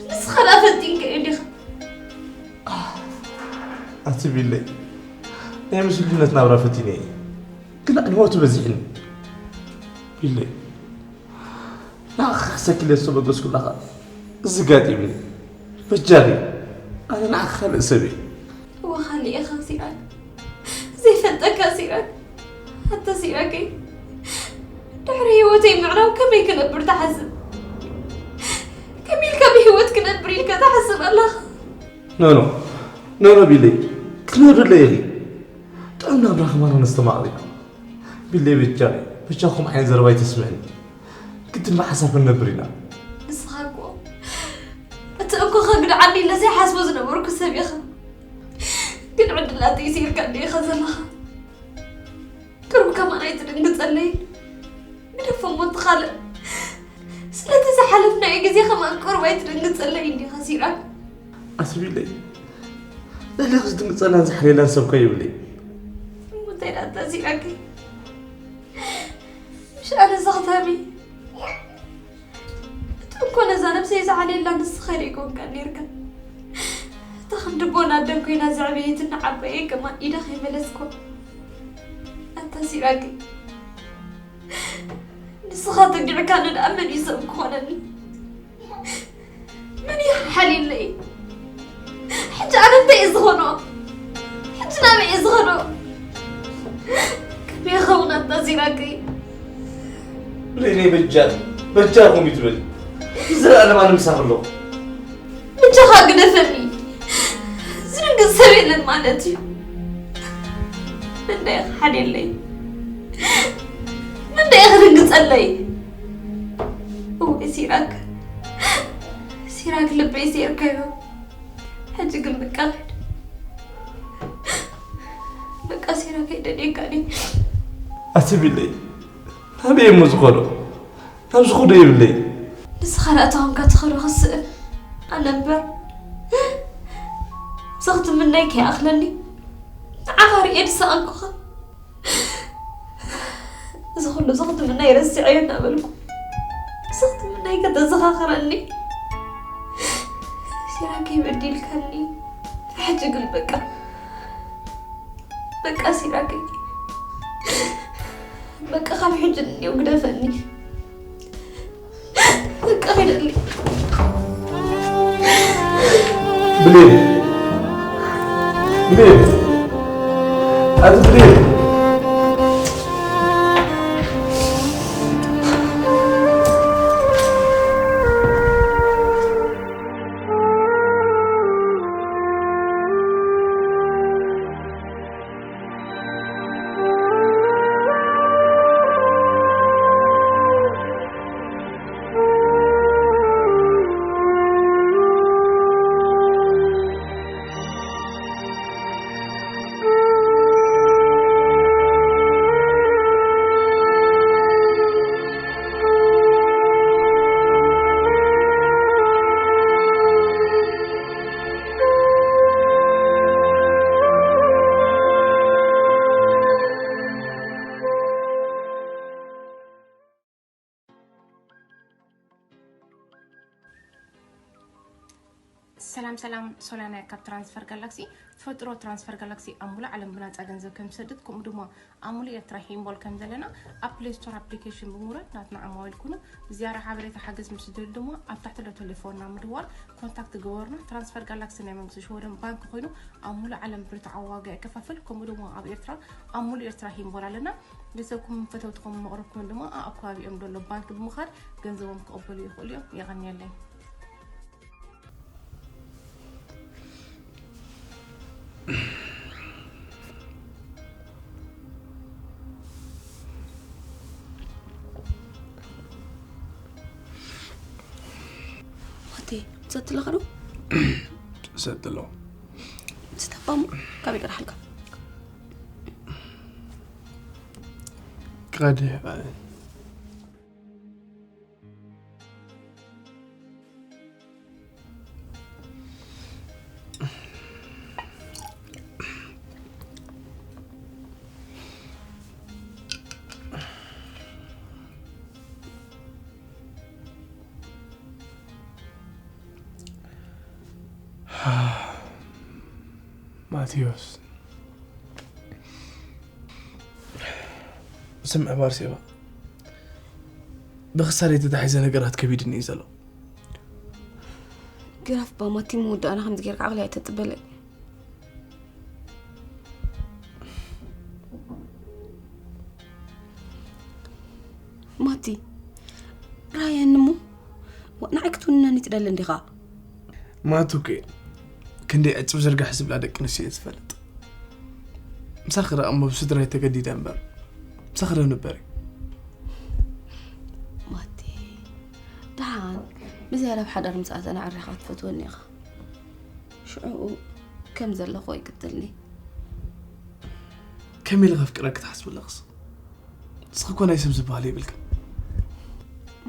ንስኻ ደኣ ፈቲንካ እዩ ዲኻ? ኣቲ ቢለይ፣ ናይ ምስሉነት ናብራ ፈቲነ እየ፣ ግን ዕንወቱ በዚሕኒ። ቢለይ፣ ንዓኻ ክሕሰኪ ኢለ ዝተበገስኩላኻ እዚ ጋጢምኒ። በጃኺ፣ ኣነ ንዓኺ ካልእ ሰብ እየ። እወ፣ ካልእ ኢኻ ሲራክ። ዘይፈልጠካ ሲራክ። ኣታ ሲራከይ፣ ድሕሪ ህይወተይ ምዕራብ ከመይ ክነብር ትሓስብ? ከመይ ኢልካ ብህይወት ክነብር ኢልካ ትሓስብ ኣለኻ? ኖኖ፣ ኖኖ ቢለይ፣ ክትነብርለይ ኢኺ። ጥዑም ናብራ ከማን ነስተማቕር ኢና። ቢለይ በጃኺ፣ በጃኹም ዓይነት ዘረባ ኣይተስምዕኒ። ግድን ብሓሳብ ክንነብር ኢና። ንስኻ እኮ እቲ እንኮ ከግድዓኒ ኢለ ዘይሓስቦ ዝነበርኩ ሰብ ኢኻ። ግን ዕድላተይ ስኢርካኒ ኢኻ ዘለኻ። ቅሩብ ከማን ኣይትድንግጸለይ። ግደፎ እሞ እቲ ካልእ። ስለቲ ዝሓለፍናዮ ግዜ ከማን ቅሩብ ኣይትድንግጸለይ እንዲኻ ሲራክ። ኣስቢለይ። ልዕሊ ዝድንግጸላን ዝሓልየላን ሰብ እኮ የብለይ። እሞ እንታይ ደኣ ኣታ ሲራክ? ምሽ ኣነ ዘኽታሚ። እቲ እንኮ ነዛ ነብሰይ ዝሓልየላ ንስኻ ዶ ኣይኮንካን ኔርካ? እታ ከም ድቦና ኣደን ኮይና ዘዕበየትን ንዓባየይ ከማን ኢዳ ከይመለስኳ። ኣታ ሲራክ። ንስኻ ተጊዕካኒ ደኣ መን እዩ ሰብ ክኾነኒ? መን እዩ ሓልየለይ? ሕጂ ኣነ እንታይ እየ ዝኾኖ? ሕጂ ናበይ እየ ዝኾኖ? ከመይ ይኸውን ኣታ ሲራክ? ብሌነይ በጃ፣ በጃኹም እዩ ትብል። ንዘለኣለም ኣነ ምሳኺ ኣለኹ። በጃኻ ግደፈኒ። ዝድንግጽ ሰብ የለን ማለት እዩ። መን ደኣ እዩ ክሓልየለይ? መን ደኣ እዩ ክድንግጸለይ? እወ ሲራክ፣ ሲራክ ልበይ ሰይርካዮ። ሕጂ ግን በቃ ኺድ። በቃ ሲራክ ኣይደልየካን እየ። ኣቲ ቢለይ፣ ናበይ እሞ ዝኸዶ? ናብ ዝኸዶ የብለይ። ንስኻ ደኣ ተኾንካ ትኸዶ ክስእን። ኣነ እምበር፣ እዚ ክትምነይ ከይኣኽለኒ፣ ንዓኻ ርእየ ዝሰኣንኩኻ። እዚ ኩሉ እዚ ክትምነይ ረሲዐዮ እናበልኩ፣ እዚ ክትምነይ ከተዘኻኽረኒ። ሲራከይ በዲልካኒ። ሕጂ ግን በቃ፣ በቃ ሲራከይ። በቃ ካብ ሕጂ ንኔው ግደፈኒ። በቃ ኺደለይ። ብሌን! ብሌን! ኣቲ ብሌን! ሰላም ሰላም፣ ሶላና ካብ ትራንስፈር ጋላክሲ። ፈጥሮ ትራንስፈር ጋላክሲ ኣብ ሙሉእ ዓለም ብናጻ ገንዘብ ከም ዝሰድድ፣ ከምኡ ድማ ኣብ ሙሉእ ኤርትራ ሂምቦል ከም ዘለና ኣብ ፕሌይ ስቶር ኣፕሊኬሽን ብምውራድ ናትና ዓማዊል ኩኑ። ብዝያዳ ሓበሬታ ሓገዝ ምስ ትደልዩ ድማ ኣብ ታሕቲ ዘሎ ቴሌፎንና ምድዋል ኮንታክት ግበሩና። ትራንስፈር ጋላክሲ ናይ መንግስቲ ሽወደን ባንክ ኮይኑ ኣብ ሙሉእ ዓለም ብርትዓዊ ዋጋ የከፋፍል፣ ከምኡ ድማ ኣብ ኤርትራ ኣብ ሙሉእ ኤርትራ ሂምቦል ኣለና። ቤተሰብኩም፣ ፈተውትኹም፣ መቕረብኩም ድማ ኣብ ከባቢኦም ዘሎ ባንክ ብምኻድ ገንዘቦም ክቕበሉ ይኽእሉ እዮም። የቐንየለይ። ወቴ፣ ትሰቲ ኣለኻ ዶ? ትሰቲ ኣለኹ። ትስተ እባ እሞ፣ ካበይ ቀዳሕልካ? ቀዲሕ። ማቴዎስ፣ ስምዕ ባርሴባ፣ ብኽሳረይ ተታሒዘ ነገራት ከቢድኒ እዩ ዘሎ። ግራፍ ባማቲ መወዳእና ከምዚ ጌርካ ዓቕሊ ኣይተጥበለይ። ማቲ፣ ራየኒ እሞ፣ ዋ፣ ንዓይ ክትውንነኒ ትደሊ እንዲኻ? ማቱኬ፣ ክንደይ ዕፅብ ዝርጋሕ ዝብላ ደቂ ኣንስትዮ እየ ዝፈልጥ። ምሳኺ ረኣ እሞ ብስድራይ ተገዲደ እምበር፣ ምሳኺ ዶ ንበሪ? ማቲ፣ ደሓን ብዝያዳ ኣብ ሓዳር ምስ ኣተና ዕሪኻ ትፈትወኒ ኢኻ። ሽዑኡ ከም ዘለኹ ኣይቅትልኒ። ከመይ ኢለ ከፍቅረኪ ትሓስቢ ኣለኽስ? ንስኺ እኮ ናይ ሰብ ዝበሃል የብልክን።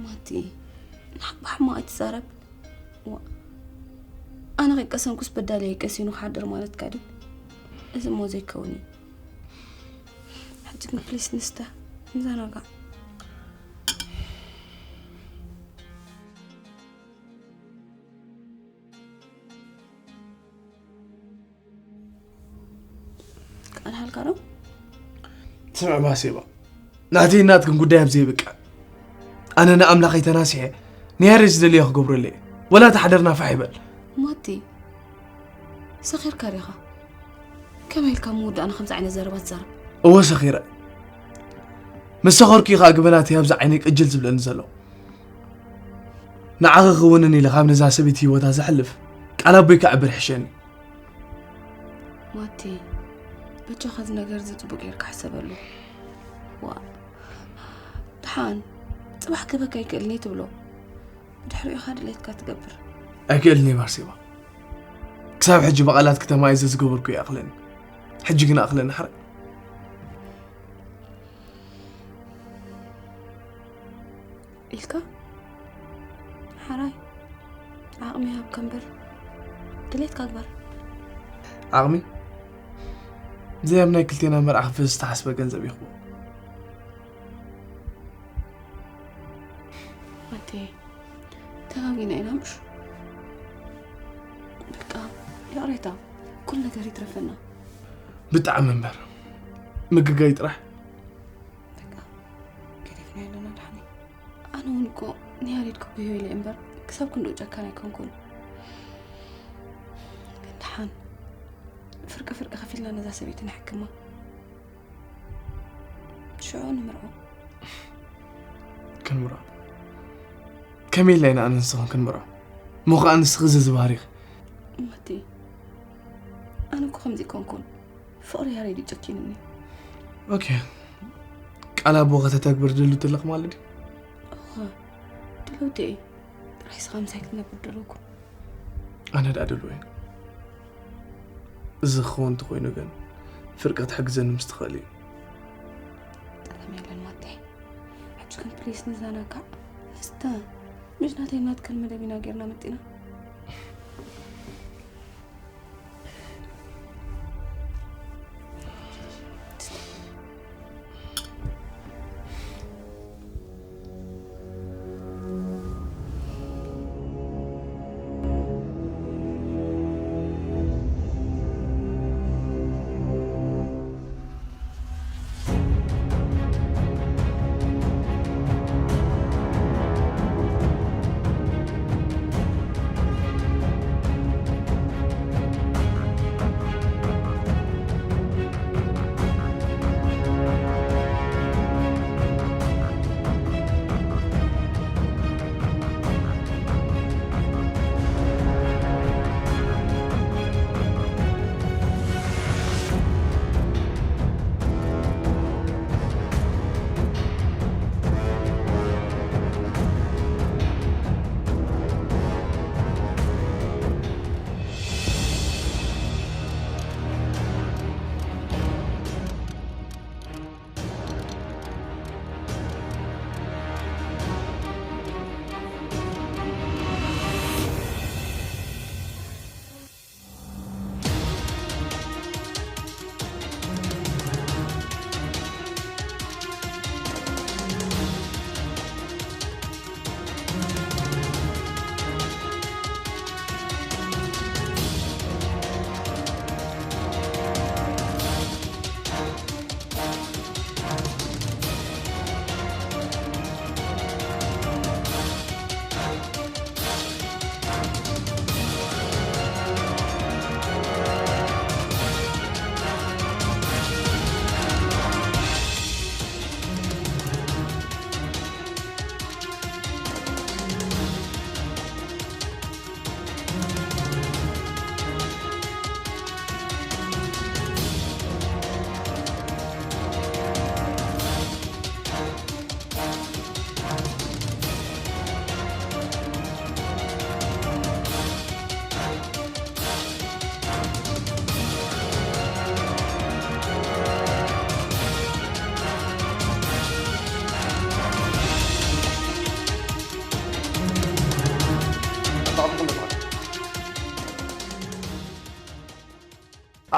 ማቲ፣ ንሓ- ብሓማቕ ኣይትዛረብ። ዋ፣ ኣነ ከይቀሰንኩስ በዳሊ ኣይቀሲኑ ክሓድር ማለትካ ድዩ? እዚ እሞ ዘይከውን እዩ። ሕጂ ግን ፕሊስ ንስተ፣ ንዘናጋዕ። ኣድሓልካ ዶ? ስምዕ ባሴባ፣ ናተይ ናትክን ጉዳይ ኣብ ዘይብቃ፣ ኣነ ንኣምላኸይ ተናሲሐ ንያሬድ ዝደልዮ ክገብረለይ፣ ወላ ተሓደርና ፋሕ ይበል። ማቲ፣ ሰኺርካ ዲኻ? ከመይ ኢልካ መወዳእና ከምዚ ዓይነት ዘረባ ትዛረብ? እወ ሰኺረ። ምስ ሰኸርኩ እዩ ከዓ ግበናተይ ኣብዚ ዓይነይ ቅጅል ዝብለኒ ዘሎ። ንዓኺ ክውንን ኢለ ካብ ነዛ ሰበይቲ ህይወታ ዘሕልፍ ቃል ኣቦይ ክዕብር ይሕሸኒ። ማቲ፣ በጃኻ እዚ ነገር እዚ ጽቡቅ ጌርካ ሕሰበሉ። ዋ፣ ደሓን ጽባሕ ክህበካ ኣይክእልን እየ ትብሎ። ብድሕሪኡ ኢኻ ድሌትካ ትገብር። ኣይክእልን እየ ባርሴባ። ክሳብ ሕጂ ብቓላት ክተማይዘ ዝገበርኩ ይኣኽለኒ። ሕጂ ግን ኣኽለኒ ሓረ። ኢልካ ሓራይ ዓቕሚ ሃብካ እምበር ድሌትካ ግበር። ዓቕሚ? ዘይ ኣብ ናይ ክልቴና መርዓ ክፍዝ ዝተሓስበ ገንዘብ ይኽቦ። ማቴ፣ ተጋጊና ኢና ምሽ? በቃ ይቕሬታ፣ ኩሉ ነገር ይትረፈና። ብጣዕሚ እምበር ምግጋይ ጥራሕ። በቃ ገዲፍና ኣለና ድሓኒ። ኣነ እውን እኮ ንያሬድ ክጉዮ ኢለ እምበር ክሳብ ክንድኡ ጨካን ኣይኮንኩን። ግን ድሓን ፍርቂ ፍርቂ ከፊልና ነዛ ሰበይቲ ንሕክማ። ሽዑ ንምርዖ። ክንምርዖ? ከመይ ኢልና ኢና ኣነ ንስኽን ክንምርዖ? እሞ ኸዓ ንስኺ እዚ ዝባህሪኺ። ማቴ፣ ኣነ እኮ ከምዚ ኣይኮንኩን። ፍቕሪ ያሬድ እዩ ጨኪኑኒ። ኦኬ፣ ቃል ኣቦ ከተተግብር ድልውቲ ኣለኽ ማለት ድዩ? እወ፣ ድልውቲ እየ። ጥራይ ስኻ ምሳይ ክትነብር ደለኩ። ኣነ ደኣ ድልው እየ። እዚ ክኸውን እንተኾይኑ ግን ፍርቂ ክትሕግዘኒ ምስ ትኽእል እዩ። ጠቐም የለን ማቴ። ሕጂ ግን ፕሊስ ንዘናጋዕ። ንስተ ምሽ ናተይ ናትከን መደብ ኢና ጌርና መጢና።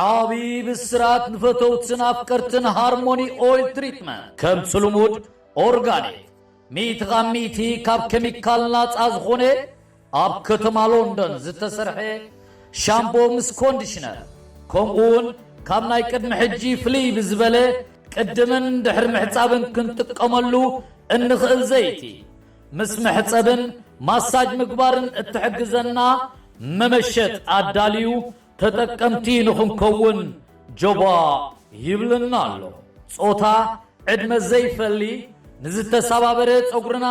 ዓቢ ብስራት ንፈተውትን ኣፍቀርትን ሃርሞኒ ኦይል ትሪትመንት። ከምቲ ልሙድ ኦርጋኒክ፣ ሚእቲ ካብ ሚእቲ ካብ ኬሚካል ናጻ ዝኾነ፣ ኣብ ከተማ ሎንደን ዝተሰርሐ ሻምቦ ምስ ኮንዲሽነር፣ ከምኡውን ካብ ናይ ቅድሚ ሕጂ ፍልይ ብዝበለ ቅድምን ድሕሪ ምሕጻብን ክንጥቀመሉ እንኽእል ዘይቲ፣ ምስ መሕጸብን ማሳጅ ምግባርን እትሕግዘና መመሸጥ ኣዳልዩ ተጠቀምቲ ንኽንከውን ጆባ ይብለና ኣሎ። ጾታ፣ ዕድመ ዘይፈሊ፣ ንዝተሰባበረ ጸጉርና፣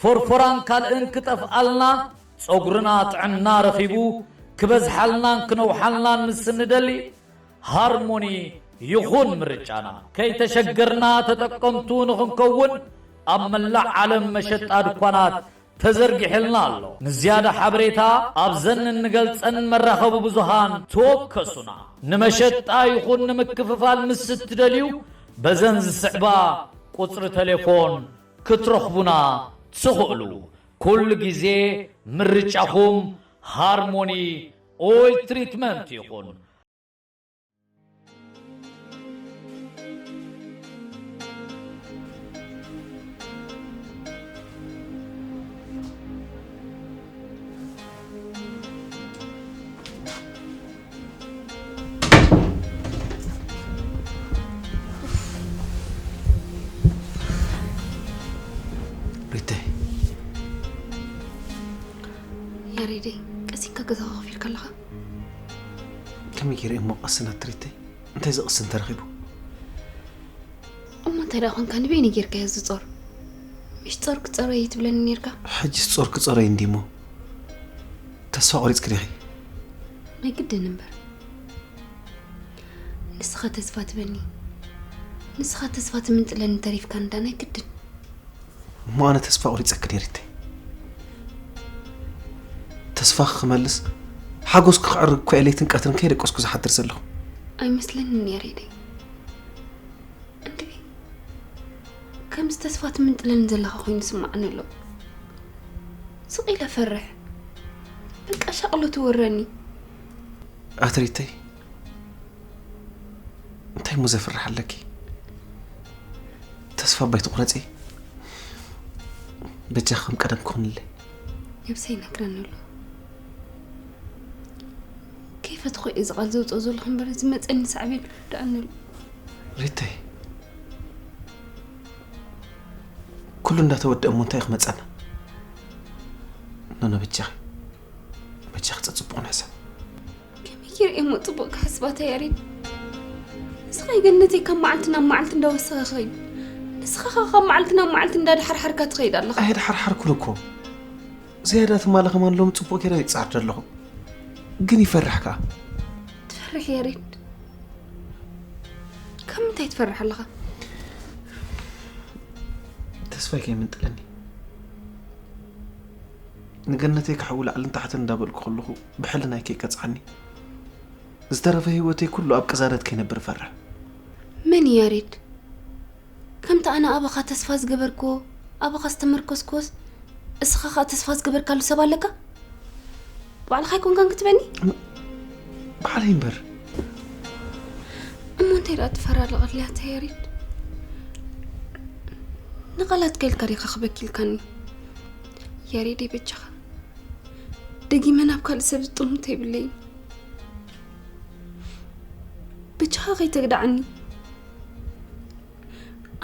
ፎርፎራን ካልእን ክጠፍኣልና፣ ጸጉርና ጥዕና ረኺቡ ክበዝሓልናን ክነውሓልናን ምስ እንደሊ፣ ሃርሞኒ ይኹን ምርጫና። ከይተሸገርና ተጠቀምቱ ንኽንከውን ኣብ መላእ ዓለም መሸጣ ድኳናት ተዘርጊሕልና ኣሎ። ንዝያዳ ሓበሬታ ኣብዘን እንገልጸን መራኸቢ ብዙሃን ተወከሱና። ንመሸጣ ይኹን ንምክፍፋል ምስ እትደልዩ በዘን ዝስዕባ ቁጽሪ ቴሌፎን ክትረኽቡና ትኽእሉ። ኩሉ ግዜ ምርጫኹም ሃርሞኒ ኦይል ትሪትመንት ይኹን። ሪተይ። ያሬደይ፣ ቀሲንካ ገዛ ኮፍ ኢልካ ኣለኻ? ከመይ ገይረ እሞ ቀስን ኣትሪተይ? እንታይ ዝቕስን ተረኺቡ? እሞ እንታይ ደኣ ኾንካ ንበይኒ ጌርካዮ እዚ ጾር? ምሽ ጾር ክጸረይ ትብለኒ ኔርካ? ሕጅስ ጾር ክጸረይ እንዲሞ? ተስፋ ቆሪጽኪ ዲኺ? ናይ ግድን እምበር። ንስኻ ተስፋ ትበኒ። ንስኻ ተስፋ ትምንጥለኒ ተሪፍካ እንዳ ናይ ግድን። እሞ ኣነ ተስፋ ቆሪጸ ክደሪተይ። ተስፋ ክመልስ፣ ሓጎስ ክዕርግ እኮ እየ ለይትን ቀትርን ከይደቀስኩ ዝሓድር ዘለኹ። ኣይመስለንን ያሬደይ። እንድዒ፣ ከምዚ ተስፋ ትምንጥለኒ ዘለኻ ኮይኑ ይስምዓኒ ኣሎ። ስቕ ኢለ እፈርሕ። በቃ ሻቕሎት ይወረኒ። ኣትሪተይ፣ እንታይ እሞ ዘፍርሕ ኣለኪ? ተስፋ እባ ኣይትቑረጺ። በጃኺ ከም ቀደም ክኹንለይ። ነብሰይ ይነግረኒ ኣሎ። ከይፈትኹ እየ እዚ ቃል ዘውፅኦ ዘለኹ እምበር፣ እዚ መፀኒ ሳዕቤን ክርድኣኒ ኣሎ። ሪተይ፣ ኩሉ እንዳተወደአ እሞ እንታይ እዩ ክመፀና? ኖኖ፣ በጃኺ፣ በጃኺ፣ ፀፅቡቕ ንሕሰብ። ከመይ ገይረ እየ እሞ ፅቡቕ ክሓስባ፣ ኣታ ያሬድ? ንስኻ ገነተይ ካብ መዓልቲ ናብ መዓልቲ እንዳወሰኸ ኸይድ። ንስኻ ኸ ካብ መዓልቲ ናብ መዓልቲ እንዳደሓርሓርካ ትኸይድ ኣለኻ። ኣይደሓርሓርኩን እኮ። ዝያዳ ትማሊ ከማን ሎም ጽቡቕ ገይረ ይጻዓር ኣለኹ። ግን ይፈርሕ ከኣ። ትፈርሕ ያሬድ? ካብ ምንታይ ትፈርሕ ኣለኻ? ተስፋይ ከይምንጥለኒ። ንገነተይ ክሕዊ ላዕልን ታሕትን እንዳበልኩ ከለኹ ብሕልናይ ከይቀጽዓኒ። ዝተረፈ ህይወተይ ኩሉ ኣብ ቅዛነት ከይነብር እፈርሕ። መን እዩ ያሬድ? ከምቲ ኣነ ኣባኻ ተስፋ ዝገበርክዎ፣ ኣባኻ ዝተመርኮስክዎስ፣ እስኻ ኸኣ ተስፋ ዝገበርካሉ ሰብ ኣለካ? ባዕልኻ ኣይኮንካን ክትበኒ? ባዕለይ እምበር። እሞ እንታይ ደኣ ትፈራረቕ ኣለያ ኣታ ያሬድ? ንቓላት ከልካ ዲኻ ክበኪልካኒ? ያሬደይ በጃኻ። ደጊመ ናብ ካልእ ሰብ ዝጥምቶ የብለይን። በጃኻ ከይተግድዓኒ።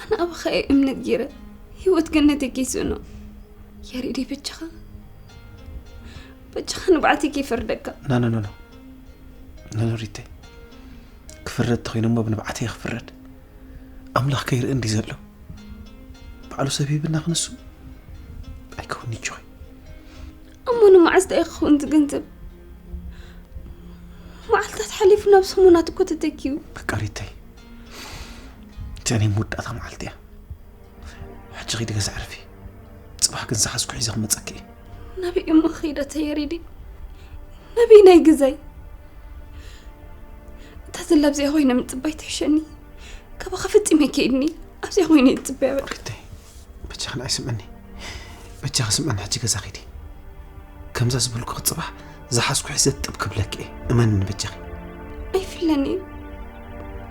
ኣነ ኣባኻ እየ እምነት ገይረ ህይወት ገነተይ ከይስእኖ። ያሬደይ በጃኻ፣ በጃኻ ንብዓተይ ከይፈርደካ። ና፣ ና፣ ና፣ ና። ና፣ ና፣ ሪተይ። ክፍረድ ተኾይኑ እሞ ብንብዓተይ ክፍረድ። ኣምላኽ ከይርኢ እንዲ ዘሎ። ባዕሉ ሰብ ሂብና ክንሱ ኣይከውንኒ ጆይ። እሞ ንመዓስ ደኣ ክኸውን ዝገንዘብ? መዓልታት ሓሊፉ ናብ ሰሙናት እኮ ተተኪኡ። በቃ ሪተይ፣ እዚኣ ናይ መወዳእታ መዓልቲ እያ። ሕጂ ኺዲ ገዛ ዕረፊ። ጽባሕ ግን ዝሓዝኩ ሒዘ ክመጸኪ እየ። ናበይ እሞ ኺድ ኣታ ያሬደይ? ናበይ ናይ ገዛይ? እታ ዘላ ኣብዚኣ ኮይነ ምጽባይ ትሕሸኒ። ካባኻ ፈጺመ ከይድኒ ኣብዚኣ ኮይነ ይጽበያ በቃ። ሪተይ፣ በጃኺ ንዓይ ስምዕኒ። በጃኺ ስምዕኒ፣ ሕጂ ገዛ ኺዲ። ከምዛ ዝበልኩኺ ጽባሕ ዝሓዝኩ ሒዘ ጥብ ክብለኪ እየ። እመንኒ በጃኺ። ኣይፍለ ኣይፍለኒ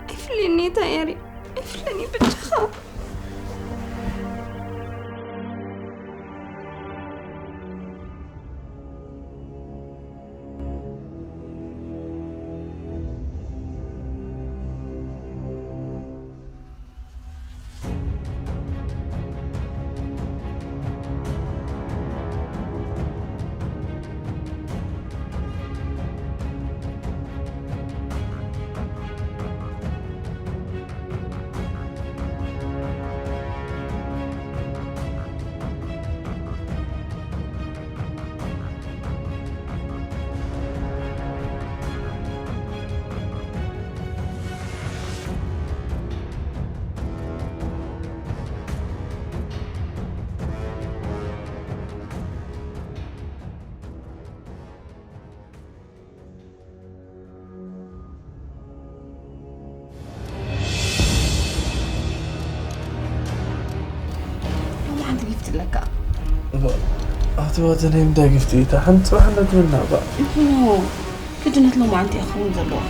ኣይፍለኒ ታየሪ ኣይፍለኒ ብቻኻ። ሎሚ ሓንቲ ጊፍት ኣለካ። ኣቲ ዋተ ናይ ምንታይ ጊፍት እዩ? እታ ሓንቲ ጽባሕ እንዳትብልና እባ። ኖ፣ ግድነት ሎሚ ሓንቲ እያ ክኸውን ዘለዎ።